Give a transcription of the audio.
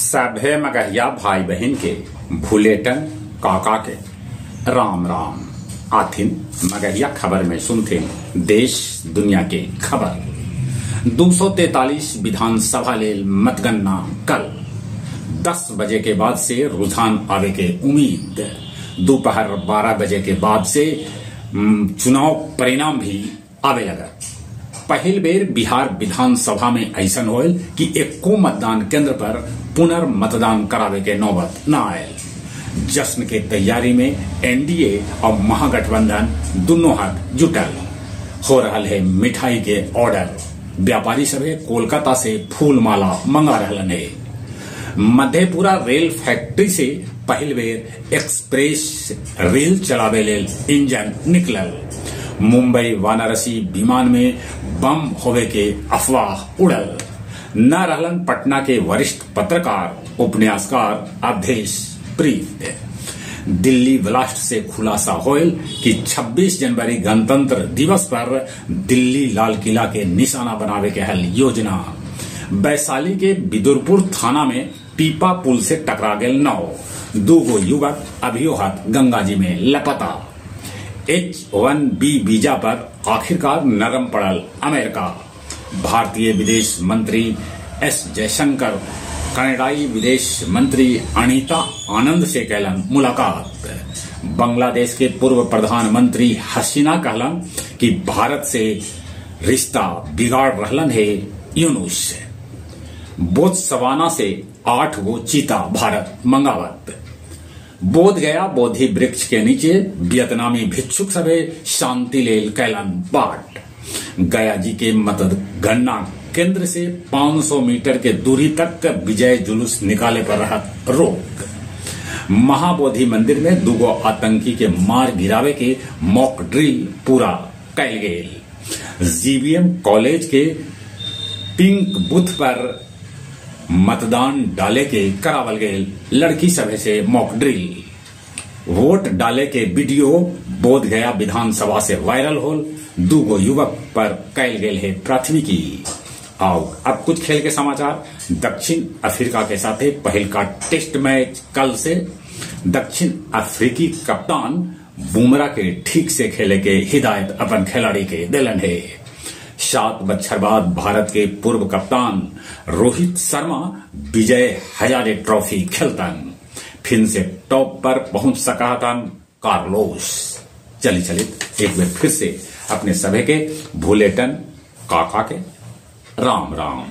सभे मगहिया भाई बहिन के भुलेटन काका के राम राम। आथिन मगहिया खबर में सुनथिन देश दुनिया के खबर। 243 विधानसभा लेल मतगणना कल 10 बजे के बाद से रुझान आवे के उम्मीद। दोपहर 12 बजे के बाद से चुनाव परिणाम भी आवे लगा। पहिल बेर बिहार विधानसभा में ऐसा होल कि एको मतदान केंद्र पर पुनर्मतदान करावे के नौबत न आयल। जश्न के तैयारी में एनडीए और महागठबंधन दोनों हाथ जुटल। हो रहा है मिठाई के ऑर्डर। व्यापारी सभे कोलकाता से फूल माला मंगा रहा है। मधेपुरा रेल फैक्ट्री से पहिल बेर एक्सप्रेस रेल चलावे लेल इंजन निकलल। मुंबई वाराणसी विमान में बम होवे के अफवाह उड़ल। न रहलन पटना के वरिष्ठ पत्रकार उपन्यासकार अवधेश प्रीत। दिल्ली ब्लास्ट से खुलासा होयल कि 26 जनवरी गणतंत्र दिवस पर दिल्ली लाल किला के निशाना बनावे के हल योजना। वैशाली के बिदुरपुर थाना में पीपा पुल से टकरा गेल नाव। 2 गो युवक अभियो हाथ गंगा जी में लपता। H-1B visa पर आखिरकार नरम पड़ल अमेरिका। भारतीय विदेश मंत्री एस जयशंकर कनाडाई विदेश मंत्री अनीता आनंद से कैलन मुलाकात। बांग्लादेश के पूर्व प्रधानमंत्री हसीना कहलन कि भारत से रिश्ता बिगाड़ रहलन है यूनुस। बोत्सवाना से 8 गो चीता भारत मंगावत। बोध गया बोधि वृक्ष के नीचे वियतनामी भिक्षुक सभे शांति लेल कैलन पाठ। गया जी के मतगणना केंद्र से 500 मीटर के दूरी तक विजय जुलूस निकाले पर रहा रोक। महाबोधि मंदिर में 2 गो आतंकी के मार गिरावे के मॉक ड्रिल पूरा कैल गेल। जीवीएम कॉलेज के पिंक बूथ पर मतदान डाले के करावल गेल लड़की सभे से मॉक ड्रिल। वोट डाले के वीडियो बोध गया विधानसभा से वायरल होल। 2 गो युवक पर कैल गेल है प्राथमिकी। आओ अब कुछ खेल के समाचार। दक्षिण अफ्रीका के साथ पहल का टेस्ट मैच कल से। दक्षिण अफ्रीकी कप्तान बुमराह के ठीक से खेले के हिदायत अपन खिलाड़ी के दिलन है। 7 बच्छर बाद भारत के पूर्व कप्तान रोहित शर्मा विजय हजारे ट्रॉफी खेलतन। फिर से टॉप पर पहुंच सकाहतन कार्लोस। चली चली एक बार फिर से अपने सभे के भुलेटन काका के राम राम।